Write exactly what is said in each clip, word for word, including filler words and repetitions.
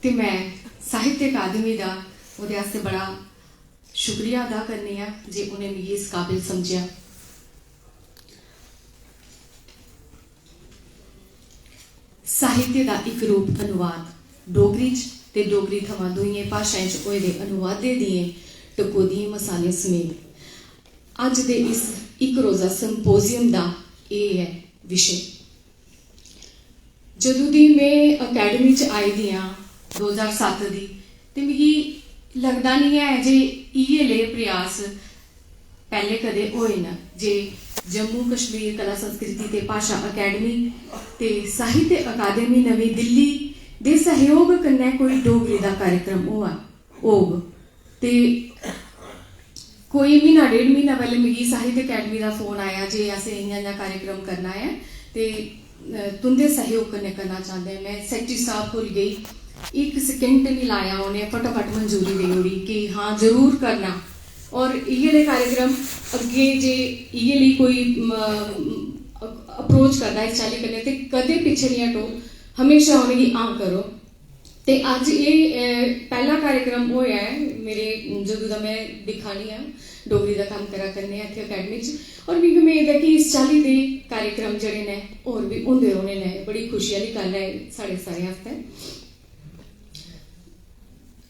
ते में साहित्य अकादमी दा ओह्दे आस्तै बड़ा शुक्रिया अदा करनी आं जे उ'नें मिगी इस काबिल समझेआ। साहित्य दा इक रूप अनुवाद, डोगरी च ते डोगरी थमां दूइयें भाशाएं च होए दे अनुवादें दियें टकोह्दियें मसालें समेत अज्ज दे इस इक रोजा symposium दा एह् ऐ विशे। जदूं दी में अकैडमी च आई दी आं, दो ज्हार सत्त दी, ते मिगी लगदा निं ऐ जे इ'यै लेह् प्रयास पैह्ले कदें होए न जे जम्मू कश्मीर कला संस्कृति ते भाशा अकैडमी ते साहित्य अकादमी नमीं दिल्ली दे सैह्योग कन्नै कोई डोगरी दा कार्यक्रम होआ, होग। ते कोई म्हीना, डेढ़ म्हीना पैह्ले मिगी साहित्य अकैडमी दा फोन आया जे असें इ'यां इ'यां कार्यक्रम करना ऐ ते, अ, तुं'दे सैह्योग कन्नै करना चांह्दे आं। में सैक्रेटरी साह्ब कोल गेई, इक सकिंट निं लाया, उ'नें फटाफट मंजूरी देई ओड़ी कि हां, जरूर करना। और इ'यै लेह् कार्यक्रम अग्गें जे इ'यै लेही कोई, म, अप्रोच करदा इस चाल्ली कन्नै ते कदें पिच्छें निं हटो, म्हेशा उ'नेंगी हां करो। ते अज्ज एह्, अ, पैह्ला कार्यक्रम होआ ऐ मेरे, जदूं दा में दिक्खा नी आं, डोगरी दा कम्म करा करने आं इत्थै अकैडमी च। और मिगी उम्मीद ऐ कि इस चाल्ली दे कार्यक्रम जेह्ड़े न, होर बी होंदे रौह्ने न। बड़ी खुशी आह्ली गल्ल ऐ साढ़े सारें आस्तै।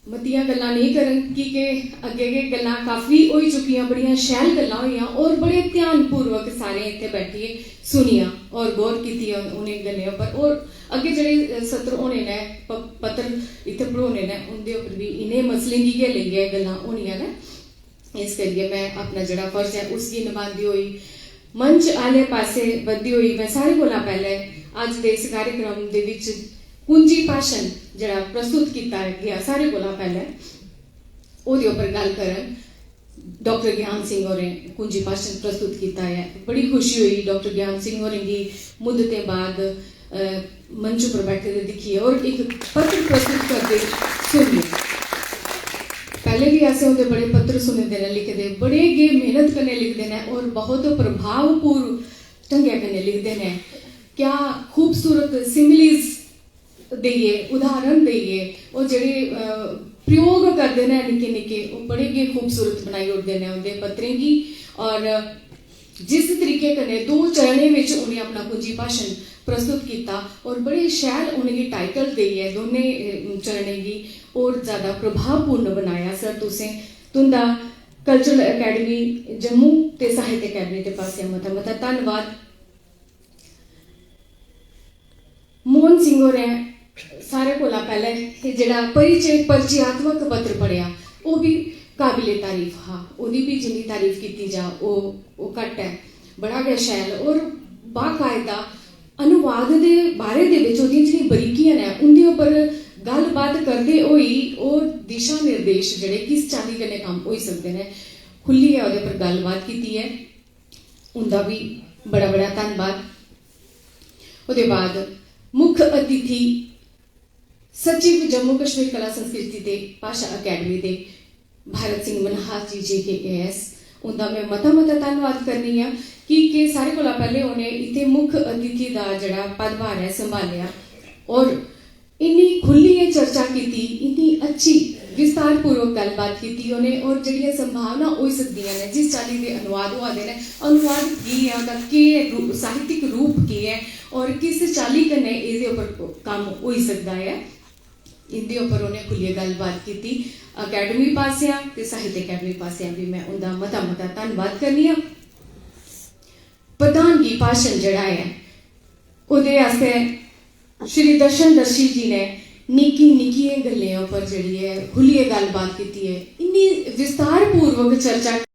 मतियां गल्लां नेईं करङ, की के अग्गें गै गल्लां काफी होई चुकियां, बड़ियां शैल गल्लां होइयां और बड़े ध्यानपूर्वक सारें इत्थै बैठियै सुनियां और गौर कीती उ'नें गल्लें उप्पर। और अग्गें जेह्ड़े सत्र होने न, प-, पत्र इत्थै पढ़ोने न, उं'दे उप्पर बी इ'नें मसलें गी गै लेइयै गल्लां होनियां न। इस करियै में अपना जेह्ड़ा फर्ज ऐ, उसगी नभांदी होई मंच आह्ले पासै बधदी होई में सारें कोला पैह्लें अज्ज दे इस कार्यक्रम दे बिच कुंजी भाशन जेह्ड़ा प्रस्तुत कीता गेआ सारें कोला पैह्लें, ओह्दे उप्पर गल्ल करन। डाक्टर ज्ञान सिंह होरें कुंजी भाशन प्रस्तुत कीता ऐ। बड़ी खुशी होई डाक्टर ज्ञान सिंह होरें गी मुद्दतें बाद, अ, मंच उप्पर बैठे दे दिक्खियै और इक पत्र प्रस्तुत करदे सुनियै। पैह्ले बी असें उं'दे बड़े पत्र सुने दे न, लिखे दे, बड़े गै मेह्नत कन्नै लिखदे न और बहुत प्रभावपूर्ण ढंगै कन्नै लिखदे न। क्या खूबसूरत similes देइयै, उदाहरण देइयै, ओह् जेह्ड़े, अ, प्रयोग करदे न निक्के निक्के, ओह् बड़े गै खूबसूरत बनाई ओड़दे न उं'दे पत्रें गी। और जिस तरीके कन्नै दो चरणें बिच उ'नें अपना कुंजी भाशन प्रस्तुत कीता और बड़े शैल उ'नेंगी title देइयै दोनें, अ, चरणें गी होर ज्यादा प्रभावपूर्ण बनाया। सर, तुसें, तुं'दा Cultural Academy जम्मू ते साहित्य अकैडमी दे पासेआ मता मता धन्नवाद। मोहन सिंह होरें सारें कोला पैह्लें एह् जेह्ड़ा परिचय, परिचयात्मक पत्र पढ़ेआ, ओह् बी काबिले तारीफ हा। ओह्दी बी जिन्नी तारीफ कीती जा, ओह्, ओह् घट्ट ऐ। बड़ा गै शैल और बाकायदा अनुवाद दे बारे दे बिच ओह्दियां जेह्ड़ियां बरीकियां न, उं'दे उप्पर गल्लबात करदे होई ओह् दिशा निर्देश जेह्ड़े किस चाल्ली कन्नै कम्म होई सकदे न, खु'ल्लियै ओह्दे पर गल्लबात कीती ऐ। उं'दा बी बड़ा बड़ा धन्नवाद। ओह्दे बाद मुक्ख अतिथि सचिव जम्मू कश्मीर कला संस्कृति ते भाशा अकैडमी दे Bharat Singh Manhas ji, J K A S, उं'दा में मता मता धन्नवाद करनी आं कि, कि सारें कोला पैह्लें उ'नें इत्थै मुक्ख अतिथि दा जेह्ड़ा पदभार ऐ संभालेआ और इन्नी खु'ल्लियै चर्चा कीती, इन्नी अच्छी विस्तारपूर्वक गल्लबात कीती उ'नें, और जेह्ड़ियां संभावना होई सकदियां न, जिस चाल्ली दे अनुवाद होआ दे न, अनुवाद केह् ऐ, ओह्दा केह् ऐ, रू-, साहित्यिक रूप केह् ऐ और किस चाल्ली कन्नै एह्दे उप्पर कम्म होई सकदा ऐ, इं'दे उप्पर उ'नें खु'ल्लियै गल्लबात कीती। अकैडमी पासेआ ते साहित्य अकैडमी पासेआ बी में उं'दा मता मता धन्नवाद करनी आं। प्रधानगी भाशन जेह्ड़ा ऐ, ओह्दे आस्तै श्री दर्शन दर्शी जी ने निक्की निक्कियें गल्लें उप्पर जेह्ड़ी ऐ, खु'ल्लियै गल्लबात कीती ऐ। इन्नी विस्तारपूर्वक चर्चा